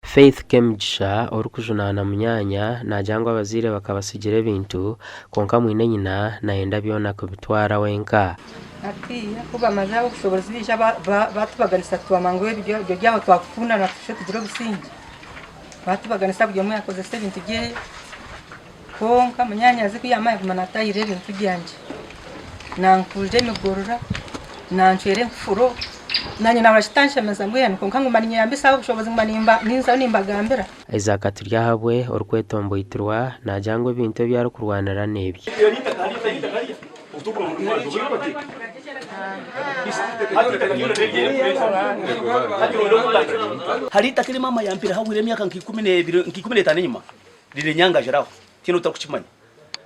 Faith Kemigisha orikujunaana munyaanya naagira ngu abazaire bakabatsigira ebintu kwonka mwine nyina nayenda byona kubitwara wenka. Hatiiya ku bamazire ab'obushoboorozi baija baatubaganisa twamanya ngu ebyo byabo twakukundana tushushe tugire obusingye. Baatubaganisa buri omwe yaakozesa ebintu bye kwonka munyaanyazi ku yaamanya yaguma naatahirira ebintu byangye. Nankurira emigorora, nancwera enfuro, naanye naahurira kitanshemeza mbwenu kwonka nguma niinyeyambisa ab'obushobozi nguma ninzayo nimbagambira. Isaac Turyahabwe orikwetomboitirwa naagira ngu ebintu ebi arikurwanira n'ebye. Hariho eitaka eri maama yampaire hahwire emyaka nka 15 enyima riri enyangajara aho tihaine otarikukimanya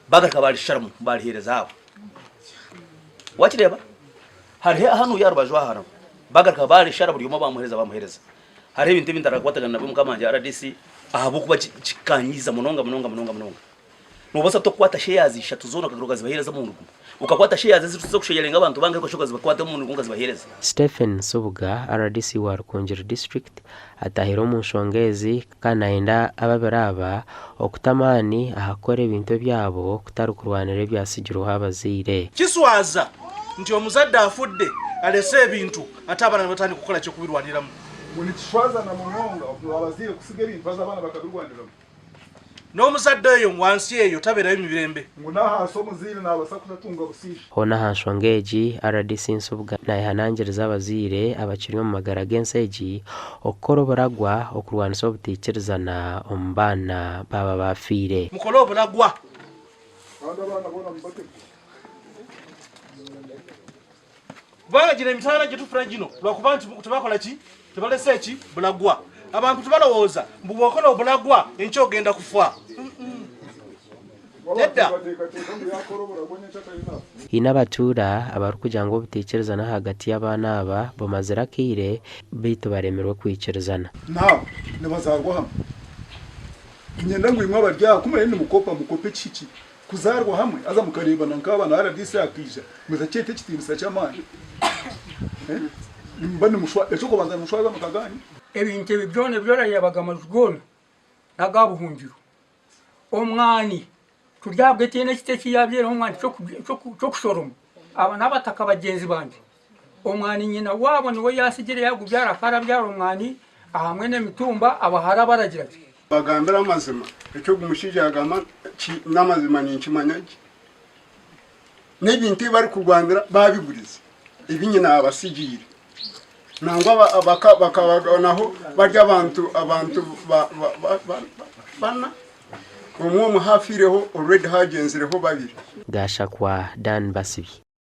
bagaruka barisharamu bariheereza abo wakireeba hariho hanuya aha rubaju aha hariho bagaruka barishara buri omwe bamuheereza bamuheereza hariho ebintu ebi ntarakwatagana nabyo mukama wangye rdc ahabw'okuba kikanyiiza munonga munonga munonga munonga. Noobaasa ota kukwata shares ishatu zoona okagaruka okazibaheereza omurundi gumwe? Okakwata shares ezirikuza kusheyaringa abantu bangahi okashuba okazibakwata omurundi gumwe okazibaheereza? Stephen Nsubuga, rdc wa Rukungiri District atahire omu nshonga ezi kandi nayenda ababiri aba okuta amaani aha kukora ebintu ebyabo kutari kurwanira ebyatsigirweho abazaire. Kiswaza nti omuzadde afudde alese ebintu ate abaana nibatandika kukola ki okubirwaniramu. Ngu nikishwaza na munonga abazaire kusiga ebintu haza abaana bakabirwaniramu. N'omuzadde oyo wansi eyo tabeerayo mirembe. Ngu n'ahansi omuzaire naabaasa kutatunga busingye. Hoona aha nshonga egi, rdc Nsubuga nayehanangiriza abazaire abakiri omu magara g'ensi egi okukora oburagwa okurwanisa obutaikirizana omu baana baaba baafiire. Mukore oburagwa. Kandi abaana boona mubategure. Kubanga gino emitawaana gye tufuna gino lwakuba nti tebakola ki? Tebalese ki? Bulagwa. Abantu tebalowooza mbu bw'okola obulagwa enkya ogenda kufa. Nedda. Haine abatuura abarikugira ngu obutaikirizana ahagati y'abaana aba bumazire akaire beitu baremirwe kwikirizana. Naabo nibazaarwa hamwe. Niinyenda ngu imwe abari aha ku muriyo nimukopa, mukope ekihikire. Kuzaarwa hamwe haza mukareebana nk'abaana rdc akaija mutakyeta ekitiinisa ky'amaani nimuba nimushwa eky'okubanza nimushwaza amaka gaanyu. Ebintu ebi byona ebi orareeba aga maju goona n'aga buhungiro. Omwani turi ahabwe tihaine ekiti eki yaabyaireho omwani ky'okushoroma. Aba n'abataka bagyenzi bangye. Omwani nyina waabo niwe yaatsigire yaagubyara akaba arabyara omwani ahamwe n'emitumba abahara baragira gye. Mbagambire amazima, eki ogu mushaija yaagamba n'amazima ninkimanya gye. N'ebintu ebi barikurwanira baabigurize, ebi nyina yaabatsigiire. Nangwa bakabaganaho bari abantu abantu bana, omwe omuha afiireho already hagyenzireho babiri. Gashakwa Dan Basibye.